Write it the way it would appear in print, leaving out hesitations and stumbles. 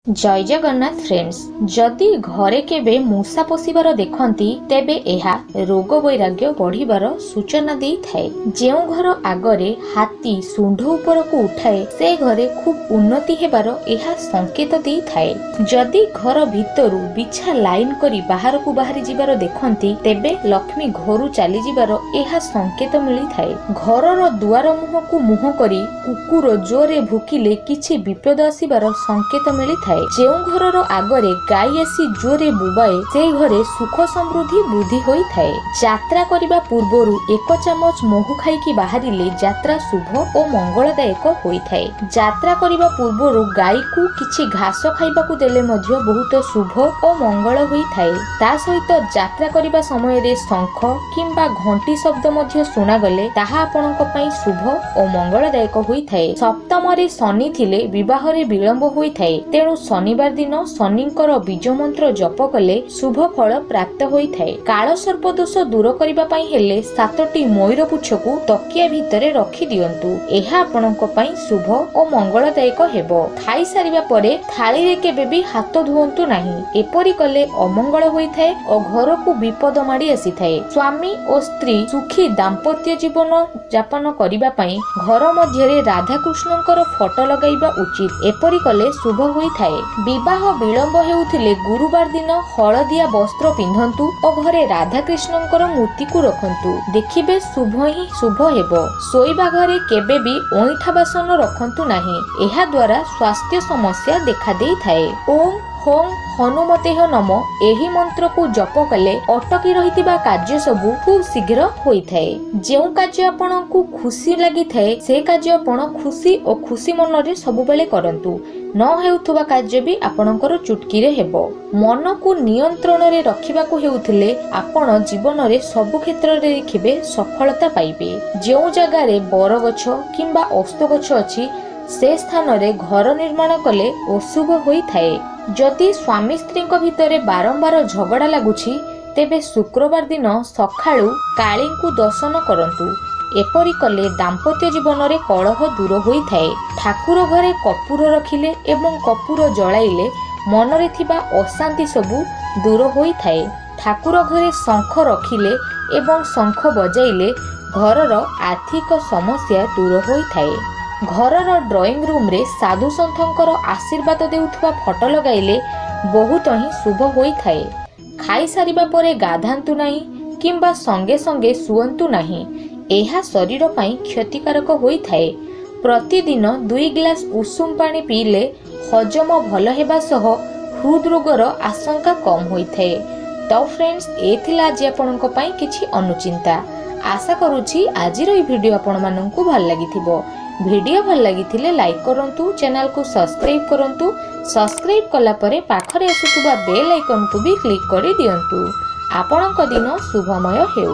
ଜୟ Jagannath friends, ଯଦି ଘରେ କେବେ ମୂଷା ପଶିବାର ଦେଖନ୍ତି, ତେବେ ଏହା ରୋଗ ବୈରାଗ୍ୟ ବଢିବାର ସୂଚନା ଦେଇଥାଏ। ଯେଉଁ ଘର ଆଗରେ ହାତୀ ଶୁଣ୍ଢ ଉପରକୁ ଉଠାଏ, ସେ ଘରେ ଖୁବ୍ ଉନ୍ନତି ହେବାର ଏହା ସଂକେତ ଦେଇଥାଏ। ଯଦି ଘର ଭିତରୁ ବିଛା ଲାଇନ କରି ବାହାରକୁ ବାହାରି ଯିବାର ଦେଖନ୍ତି, ତେବେ ଲକ୍ଷ୍ମୀ ଘରୁ ଚାଲିଯିବାର ଏହା ସଂକେତ ମିଳିଥାଏ। ଘରର ଦୁଆର ମୁହଁକୁ ମୁହଁ କରି କୁକୁର ଜୋରରେ ଭୁକିଲେ କିଛି ବିପଦ ଆସିବାର ସଂକେତ ମିଳିଥାଏ। ଯେଉଁ ଘରର ଆଗରେ ଗାଈ ଆସି ଜୋରରେ ବୋବାଏ, ସେହି ଘରେ ସୁଖ ସମୃଦ୍ଧି ବୃଦ୍ଧି ହୋଇଥାଏ। ଯାତ୍ରା କରିବା ପୂର୍ବରୁ ଏକ ଚାମଚ ମହୁ ଖାଇକି ବାହାରିଲେ ଯାତ୍ରା ଶୁଭ ଓ ମଙ୍ଗଳଦାୟକ ହୋଇଥାଏ। ଯାତ୍ରା କରିବା ପୂର୍ବରୁ ଗାଈକୁ କିଛି ଘାସ ଖାଇବାକୁ ଦେଲେ ମଧ୍ୟ ବହୁତ ଶୁଭ ଓ ମଙ୍ଗଳ ହୋଇଥାଏ। ତା ସହିତ ଯାତ୍ରା କରିବା ସମୟରେ ଶଙ୍ଖ କିମ୍ବା ଘଣ୍ଟି ଶବ୍ଦ ମଧ୍ୟ ଶୁଣାଗଲେ ତାହା ଆପଣଙ୍କ ପାଇଁ ଶୁଭ ଓ ମଙ୍ଗଳଦାୟକ ହୋଇଥାଏ। ସପ୍ତମରେ ଶନି ଥିଲେ ବିବାହରେ ବିଳମ୍ବ ହୋଇଥାଏ। ତେଣୁ ଶନିବାର ଦିନ ଶନିଙ୍କର ବୀଜ ମନ୍ତ୍ର ଜପ କଲେ ଶୁଭ ଫଳ ପ୍ରାପ୍ତ ହୋଇଥାଏ। କାଳ ସର୍ପ ଦୋଷ ଦୂର କରିବା ପାଇଁ ହେଲେ 7ଟି ମୟୂର ପୁଚ୍ଛକୁ ତକିଆ ଭିତରେ ରଖି ଦିଅନ୍ତୁ। ଏହା ଆପଣଙ୍କ ପାଇଁ ଶୁଭ ଓ ମଙ୍ଗଳଦାୟକ ହେବ। ଖାଇସାରିବା ପରେ ଥାଳିରେ କେବେ ବି ହାତ ଧୁଅନ୍ତୁ ନାହିଁ। ଏପରି କଲେ ଅମଙ୍ଗଳ ହୋଇଥାଏ ଓ ଘରକୁ ବିପଦ ମାଡି ଆସିଥାଏ। ସ୍ୱାମୀ ଓ ସ୍ତ୍ରୀ ସୁଖୀ ଦାମ୍ପତ୍ୟ ଜୀବନ ଯାପନ କରିବା ପାଇଁ ଘର ମଧ୍ୟରେ ରାଧାକୃଷ୍ଣଙ୍କର ଫଟୋ ଲଗାଇବା ଉଚିତ। ଏପରି କଲେ ଶୁଭ ହୋଇଥାଏ। ବିବାହ ବିଳମ୍ବ ହେଉଥିଲେ ଗୁରୁବାର ଦିନ ହଳଦିଆ ବସ୍ତ୍ର ପିନ୍ଧନ୍ତୁ ଓ ଘରେ ରାଧାକୃଷ୍ଣଙ୍କର ମୂର୍ତ୍ତିକୁ ରଖନ୍ତୁ। ଦେଖିବେ ଶୁଭ ହିଁ ଶୁଭ ହେବ। ଶୋଇବା ଘରେ କେବେ ବି ଅଇଁଠା ବାସନ ରଖନ୍ତୁ ନାହିଁ। ଏହା ଦ୍ୱାରା ସ୍ୱାସ୍ଥ୍ୟ ସମସ୍ୟା ଦେଖାଦେଇଥାଏ। ଓಂ ହୋଂ ହନୁମତେହ ନମ ଏହି ମନ୍ତ୍ରକୁ ଜପ କଲେ ଅଟକି ରହିଥିବା କାର୍ଯ୍ୟ ସବୁ ଖୁବ୍ ଶୀଘ୍ର ହୋଇଥାଏ। ଯେଉଁ କାର୍ଯ୍ୟ ଆପଣଙ୍କୁ ଖୁସି ଲାଗିଥାଏ, ସେ କାର୍ଯ୍ୟ ଆପଣ ଖୁସି ଓ ଖୁସି ମନରେ ସବୁବେଳେ କରନ୍ତୁ। ନ ହେଉଥିବା କାର୍ଯ୍ୟ ବି ଆପଣଙ୍କର ଚୁଟକିରେ ହେବ। ମନକୁ ନିୟନ୍ତ୍ରଣରେ ରଖିବାକୁ ହେଉଥିଲେ ଆପଣ ଜୀବନରେ ସବୁ କ୍ଷେତ୍ରରେ ଦେଖିବେ ସଫଳତା ପାଇବେ। ଯେଉଁ ଜାଗାରେ ବରଗଛ କିମ୍ବା ଓସ୍ତ ଗଛ ଅଛି, ସେ ସ୍ଥାନରେ ଘର ନିର୍ମାଣ କଲେ ଅଶୁଭ ହୋଇଥାଏ। ଯଦି ସ୍ୱାମୀ ସ୍ତ୍ରୀଙ୍କ ଭିତରେ ବାରମ୍ବାର ଝଗଡ଼ା ଲାଗୁଛି, ତେବେ ଶୁକ୍ରବାର ଦିନ ସକାଳୁ କାଳୀଙ୍କୁ ଦର୍ଶନ କରନ୍ତୁ। ଏପରି କଲେ ଦାମ୍ପତ୍ୟ ଜୀବନରେ କଳହ ଦୂର ହୋଇଥାଏ। ଠାକୁର ଘରେ କର୍ପୂର ରଖିଲେ ଏବଂ କର୍ପୂର ଜଳାଇଲେ ମନରେ ଥିବା ଅଶାନ୍ତି ସବୁ ଦୂର ହୋଇଥାଏ। ଠାକୁର ଘରେ ଶଙ୍ଖ ରଖିଲେ ଏବଂ ଶଙ୍ଖ ବଜାଇଲେ ଘରର ଆର୍ଥିକ ସମସ୍ୟା ଦୂର ହୋଇଥାଏ। ଘରର ଡ୍ରଇଂ ରୁମ୍ରେ ସାଧୁ ସନ୍ଥଙ୍କର ଆଶୀର୍ବାଦ ଦେଉଥିବା ଫଟୋ ଲଗାଇଲେ ବହୁତ ହିଁ ଶୁଭ ହୋଇଥାଏ। ଖାଇସାରିବା ପରେ ଗାଧାନ୍ତୁ ନାହିଁ କିମ୍ବା ସଙ୍ଗେ ସଙ୍ଗେ ଶୁଅନ୍ତୁ ନାହିଁ। ଏହା ଶରୀର ପାଇଁ କ୍ଷତିକାରକ ହୋଇଥାଏ। ପ୍ରତିଦିନ 2 ଗ୍ଲାସ ଉଷୁମ ପାଣି ପିଇଲେ ହଜମ ଭଲ ହେବା ସହ ହୃଦରୋଗର ଆଶଙ୍କା କମ୍ ହୋଇଥାଏ। ତ ଫ୍ରେଣ୍ଡସ୍, ଏ ଥିଲା ଆଜି ଆପଣଙ୍କ ପାଇଁ କିଛି ଅନୁଚିନ୍ତା। ଆଶା କରୁଛି ଆଜିର ଏହି ଭିଡ଼ିଓ ଆପଣମାନଙ୍କୁ ଭଲ ଲାଗିଥିବ। ଭିଡ଼ିଓ ଭଲ ଲାଗିଥିଲେ ଲାଇକ୍ କରନ୍ତୁ, ଚ୍ୟାନେଲକୁ ସବସ୍କ୍ରାଇବ୍ କରନ୍ତୁ। ସବସ୍କ୍ରାଇବ୍ କଲା ପରେ ପାଖରେ ଆସୁଥିବା ବେଲ୍ ଆଇକନ୍କୁ ବି କ୍ଲିକ୍ କରିଦିଅନ୍ତୁ। ଆପଣଙ୍କ ଦିନ ଶୁଭମୟ ହେଉ।